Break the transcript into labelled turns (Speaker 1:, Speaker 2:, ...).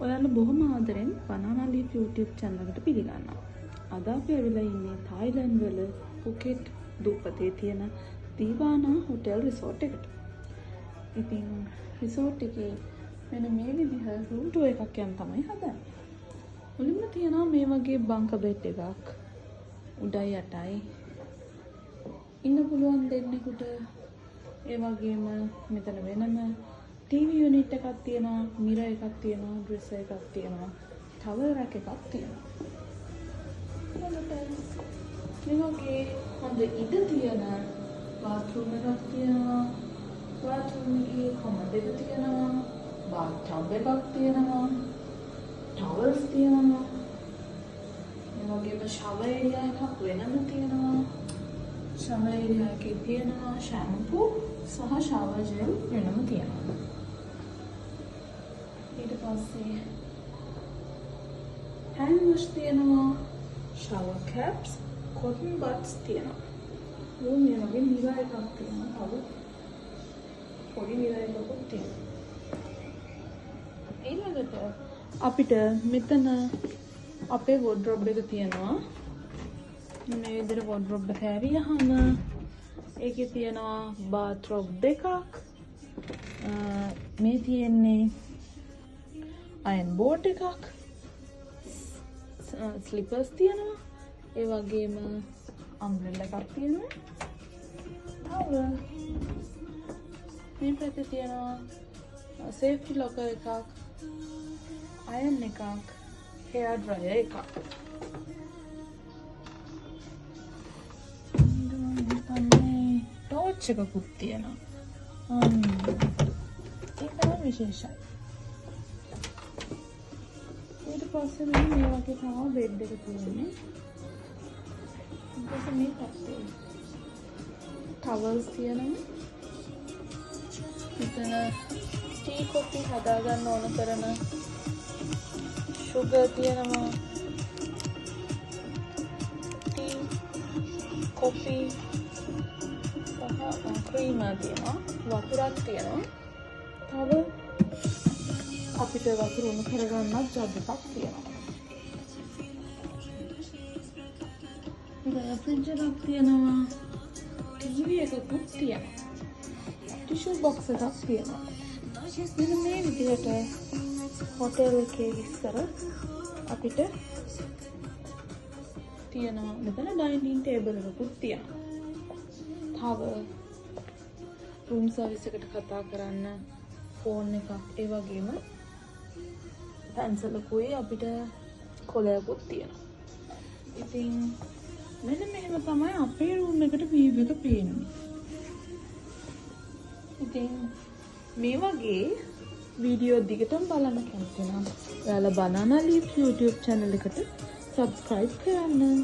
Speaker 1: ඔයාලා බොහොම ආදරෙන් Banana Leaf YouTube channel එකට පිළිගන්නවා. අද අපි ඇවිල්ලා ඉන්නේ තායිලන්ඩ් වල පුකෙට් දූපතේ තියෙන දීවානා හොටෙල් රිසෝට් එකට. ඉතින් රිසෝට් එකේ මෙන්න මේ විදිහ රූම් ටුවර් එකක් යන්න තමයි හදන්නේ. මුලින්ම තියෙනවා මේ වගේ බංක බෙඩ් එකක්. උඩයි යටයි ඉන්න පුළුවන් දෙන්නෙකුට. ඒ වගේම මෙතන වෙනම ටීවී යුනිට් එකක් තියෙනවා, මිරර් එකක් තියෙනවා, ඩ්‍රෙසර් එකක් තියෙනවා, ටවල් රැක් එකක් තියෙනවා. මේ වගේ හොඳ ඉඩ තියෙන බාත්රූම් එකක් තියෙනවා. බාත්රූම් එකේ කොමඩ් එක තියෙනවා, බාත් ටබ් එකක් තියෙනවා, ටවල්ස් තියෙනවා. මේ වගේම ෂවර් ඒරියා එකක් වෙනම තියෙනවා. ෂවර් ඒරියා එකේ තියෙනවා ෂැම්පූ සහ ෂවර් ජෙල් වෙනම තියෙනවා. ඊට පස්සේ හෑන්ඩ් වොෂ් තියෙනවා, ෂවර් කැප්ස්, කොටන් බඩ්ස් තියෙනවා. රූම් මේ වගේ මිරර් එකක් තියෙනවා, තව පොඩි මිරර් එකකුත් තියෙනවා. ඊළඟට අපිට මෙතන අපේ වෝඩ්‍රොබ් එක තියෙනවා. මේ විදිහට වෝඩ්‍රොබ් එක ඇරියහම ඒකේ තියෙනවා බාත්රෝබ් දෙකක්. මේ තියෙන්නේ අයන් බෝඩ් එකක්, ස්ලිපර්ස් තියෙනවා, ඒ වගේම අම්බ්‍රෙල්ලා එකක් තියෙනවා. තව මේ පැත්තේ තියෙනවා සේෆ්ටි ලොකර් එකක්, අයන් එකක්, හෙයාර් ඩ්‍රයර් එකක්. ටෝච් එකකුත් තියෙනවා. අන්න ඒක නම් විශේෂයි. ඊට පස්සේ මෙන්න මේ වගේ තමයි බෙඩ් එක තියෙන්නේ. ඊට පස්සේ මේ පැත්තේ ටවල්ස් තියෙනවා. මෙතන ටී කොෆි හදාගන්න ඕන කරන ෂුගර් තියෙනවා. ටී කොෆි සහ ක්‍රීමර් තියෙනවා. වතුරක් තියෙනවා. තව අපිට වතුර උණු කරගන්නත් ජග් එකක් තියෙනවා. මෙතන ෆ්‍රිජ් එකක් තියෙනවා. ටීවී එකකුත් තියෙනවා. ටිෂු බොක්ස් එකක් තියෙනවා. මෙන්න මේ විදිහට හොටෙල් එකේ විස්තර අපිට තියෙනවා. මෙතන ඩයිනින් ටේබල් එකකුත් තියෙනවා. තව රූම් සර්විස් එකට කතා කරන්න ෆෝන් එකක්, ඒ වගේම පැන්සලකුයි අපිට කොලයකුත් තියෙනවා. ඉතින් මෙන්න මෙහෙම තමයි අපේ රූම් එකට වීව් එක පේන්නේ. ඉතින් මේ වගේ වීඩියෝ දිගටම බලන්න කැමති නම් ඔයාලා Banana Leaf YouTube channel එකට subscribe කරන්න.